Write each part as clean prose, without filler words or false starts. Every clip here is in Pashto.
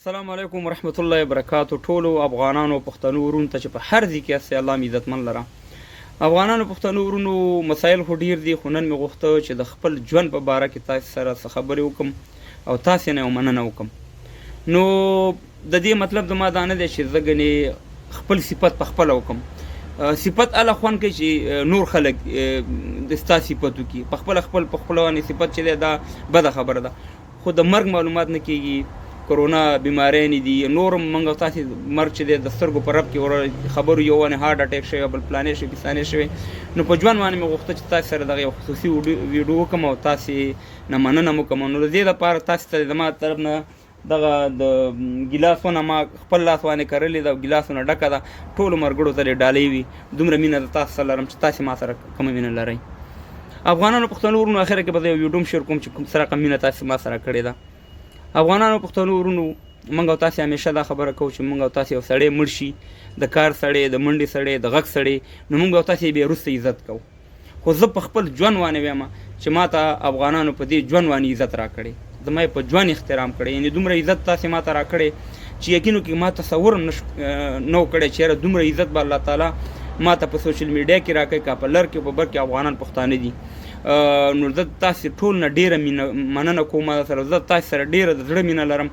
السلام علیکم ورحمت الله وبرکاتو ټولو افغانانو پښتنو ورونو ته چې په هر ځای کې یاست الله مې عزتمن لره. افغانانو پښتنو ورونو، مسایل خو ډیر دي، خو نن مې غوښته چې د خپل ژوند په باره کې تاسو سره څه خبرې وکم او تاسو نه یو مننه وکم. نو د دې مطلب زما دا نه دی چې زه ګنې خپل صفت په خپله وکم. صفت اله خوند کوي چې نور خلک د ستا صفت وکړي، په خپله خپل په خپله باندې صفت چې دی دا بده خبره ده. خو د مرګ معلومات نه کیږي، کرونا بیماری نه دي، نور هم موږ تاسې مرګ چې دی د سترګو په رپ کې ور خبرو، یو باندې هارټ اټیک شوی، بل پلانې شوی، پسانې شوی. نو په ژوند باندې مې غوښته چې تاسې سره دغه یو خصوصي ویډیو وکړم او تاسې نه مننه وکړم. نو د دې لپاره تاسې ته زما طرف نه دغه د ګیلاسونه ما خپل لاس باندې کرلې ده او ګیلاسونه ډکه ده، ټولو مرګړو ته دې ډالۍ وي. دومره مینه د تاسو سره لرم چې تاسې ما سره کومه مینه لرئ. افغانانو پښتنو ورونو، اخره کې به زه یو ویډیو هم شیر کوم چې کوم څه رقم مینه تاسې ما سره کړې ده. افغانانو پښتنو ورونو، موږ او تاسې همیشه دا خبره کوو چې موږ او تاسې یو سړی مړ شي، د کار سړی، د منډې سړی، د غږ سړی، نو موږ او تاسې بیا وروسته عزت کوو. خو زه په خپل ژوند باندې وایم چې ما ته افغانانو په دې ژوند باندې عزت راکړی، زما یې په ژوند احترام کړی، یعنې دومره عزت تاسې ما ته راکړی چې یقین وکړئ ما تصور هم نه و کړی چې یاره دومره عزت به الله تعالی ما ته په سوشل میډیا کې راکړي، که په لر کې په بر کې افغانان پښتانه دي. نو زه تاسې ټول نه ډېره مینه مننه کوم، سره زه تاسې سره ډېره د زړه مینه لرم.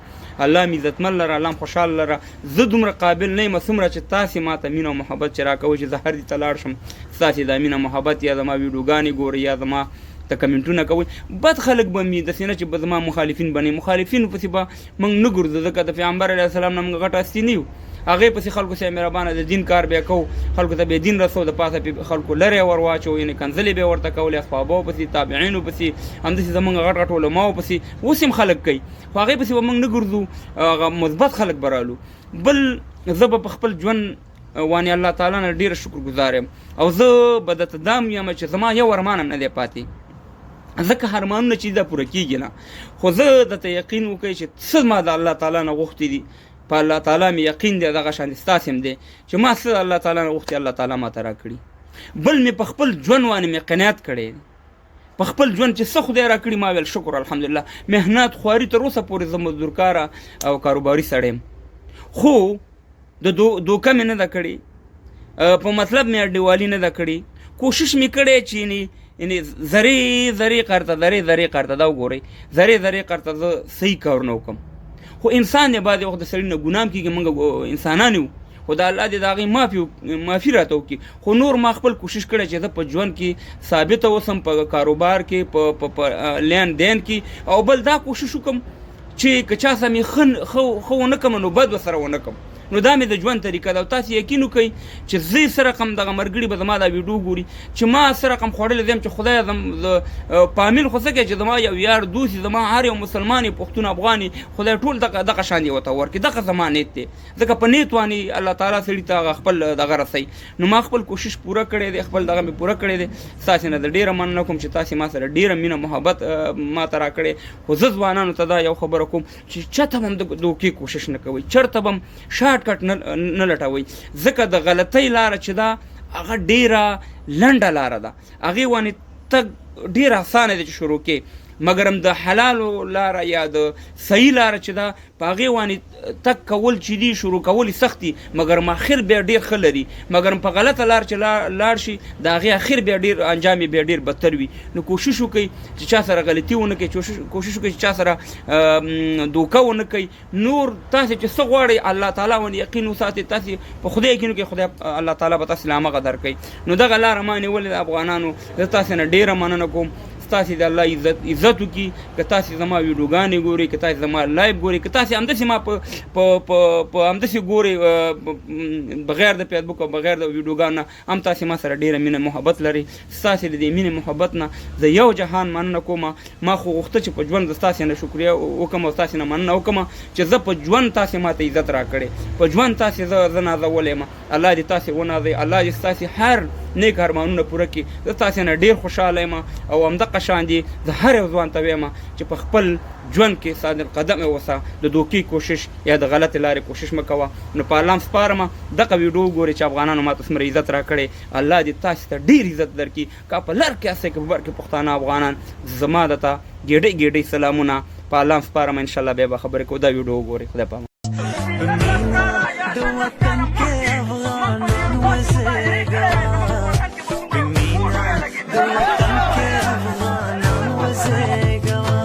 الله مې عزتمن لره، الله مې خوشحاله لره. زه دومره قابل نه یم څومره چې تاسې ما ته مینه او محبت چې راکوئ، چې زه هر ځای ته لاړ شم ستاسې دا مینه محبت یا زما ویډیوګانې ګورئ یا زما ته کمنټونه کوئ. بد خلک به مې داسې نه چې به زما مخالفین به نه، مخالفینو پسې به موږ نه ګرځو، ځکه د پیغمبر علیه السلام نه موږ غټه هستي نه یو. هغې پسې خلکو سره مهربانه د دین کار بیا کوو، خلکو ته به دین رسو، د پاسه پې خلکو لرې ور واچو، یعنې کنځلې به ورته کولې، اصحابو پسې، تابعینو پسې، همداسې زموږ غټ غټ علماو پسې اوس هم خلک کوي، خو هغې پسې به موږ نه ګرځو، هغه مثبت خلک به رالو. بل زه به په خپل ژوند وانې الله تعالی نه ډېر شکر ګزار یم او زه به درته دا هم یم چې زما یو ارمان هم نه دی پاتې، ځکه ارمانونه چې دا پوره کېږي نه. خو زه درته یقین وکړئ چې څه ما د الله تعالی نه غوښتي دي، په الله تعالی مې یقین دی، دغه شان ستاسې هم دی چې ما څه الله تعالی نه غوښتي الله تعالی ما ته راکړي. بل مې په خپل ژوند باندې مې قناعت کړی، په خپل ژوند چې څه خدای راکړي ما ویل شکر الحمدلله. محنت خواري تر اوسه پورې زه مزدورکاره او کاروباري سړی یم، خو د دوکه مې نه ده کړې، په مطلب مې انډیوالي نه ده کړې. کوشش مې کړی چې یعنې ذرې ذرې قرته، ذرې ذرې قرته، دا وګورئ، ذرې ذرې قرته زه صحیح کارونه وکړم. خو انسان دی، بعضې وخت د سړي نه ګناه هم کېږي، موږ انسانان یو، خو د الله دې د هغې معافي راته وکړي. خو نور ما خپل کوشش کړی چې زه په ژوند کې ثابت اوسم، په کاروبار کې، په لین دین کې، او بل دا کوشش وکړم چې که چا سره مې ښه ونه کړم نو بد ورسره ونه کړم. نو دا مې د ژوند طریقه ده. او تاسې یقین وکړئ چې زه څه رقم دغه مرګړي به زما دا ویډیو ګوري چې ما څه رقم خوړلی زه یم چې خدای فامیل خو څه کوي چې زما یو یار دوست زما هر یو مسلمان یې، پښتون افغان یې، خدای ټول دغه شان یې ورته ورکړي. دغه زما نیت دی، ځکه په نیت باندې الله تعالی سړي ته هغه خپل دغه رسوي. نو ما خپل کوشش پوره کړی دی، خپل دغه مې پوره کړی دی. ستاسې نه د ډېره مننه کوم چې تاسې ما سره ډېره مینه محبت ما ته راکړی. خو زه ځوانانو ته دا یو خبره کوم چې چېرته به هم د دوکې کوشش نه کوئ، چېرته به هم شارټ کټ نه لټوئ، ځکه د غلطۍ لاره چې ده هغه ډېره لنډه لاره ده، هغې باندې تګ ډېر اسانه دی چې شروع کې، مګر هم د حلالو لاره یا د صحیح لاره چې ده په هغې باندې تګ کول چې دي شروع کول یې سخت دي، مګر هم اخر بیا ډېر ښه لري. مګر هم په غلطه لار چې لاړ شي د هغې اخر بیا ډېر انجام یې بیا ډېر بدتر وي. نو کوشش وکړئ چې چا سره غلطي ونه کړئ، کوشش وکړئ چې چا سره دوکه ونه کړئ. نور تاسې چې څه غواړئ الله تعالی باندې یقین وساتئ، تاسې په خدای یقین وکړئ، خدای الله تعالی به تاسې له همغه درکوي. نو دغه لاره ما نیولې ده افغانانو، زه تاسې نه ډېره مننه کوم. ستاسې د الله عزت وکړي. که تاسې زما ویډیوګانې ګورئ، که تاسې زما لایف ګورئ، که تاسې همداسې ما په همداسې ګورئ بغیر د فیسبوک او بغیر د ویډیوګانو نه، هم تاسې ما سره ډېره مینه محبت لرئ. ستاسې د دې مینې محبت نه زه یو جهان مننه کوم. ما خو غوښته چې په ژوند زه ستاسې نه شکریه وکړم او ستاسې نه مننه وکړم چې زه په ژوند تاسې ما ته عزت راکړی، په ژوند تاسې زه نازولی یم. الله دې تاسې ونازوي، الله دې ستاسې هر نیک ارمانونه پوره کړي. زه تاسې نه ډېر خوشحاله یم او همدغه شان دي زه هر یو ځوان ته وایم چې په خپل ژوند کې صادق قدم اوسه، د دوکې کوشش یا د غلطې لارې کوشش مه کوه. نو په الله هم سپارم، دغه ویډیو وګورئ چې افغانانو ماته څومره عزت راکړی. الله دې تاسې ته ډېر عزت درکړي، که په لر کې یاستئ که په بر کې پښتانه افغانان، زما درته ګېډۍ ګېډۍ سلامونه. په الله هم سپارم، انشاءالله بیا به خبرې کوو. دا ویډیو وګورئ. خدای په امان. په مینه د وطن کې افغانان وزېږوه، په مینه د وطن کې افغانان وزېږوه.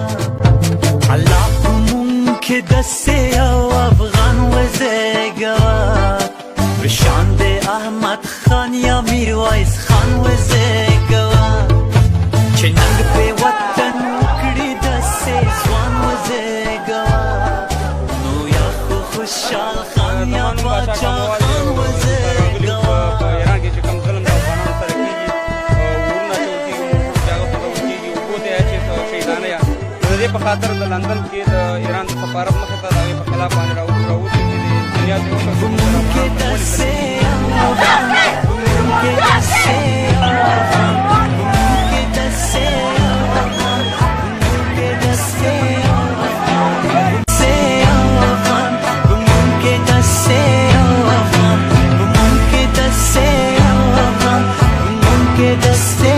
الله په مونږ کې داسې یو افغان وزېږوه، په شان د احمد خان یا میرویس خان وزېږوه، چې ننګ په وطن وکړي داسې ځوان وزېږوه. نو یا خو خوشحال خان یا زمان باچا باچا کاموال خان راغلي وزېږوه. په ایران کې چې کوم ظلم د افغانانو سره کېږي، ورونه اچول کېږي، موټرو کې هغه خوځول کېږي، اوبو ته یې اچوي شهیدانه یا، نو د دې په خاطر د لندن کې د ایران د سفارت مخې ته د هغې په خلاف باندې راووتي چې د دنیا ته وښیو چې موږ سره کې افغانانو سره ولې ظلم داسې کېږي. یو افغان، کې داسې یو افغان، کې داسې یو افغان، کې داسې یو افغان، سه یو افغان، کې داسې یو افغان، کې داسې یو افغان، کې داسې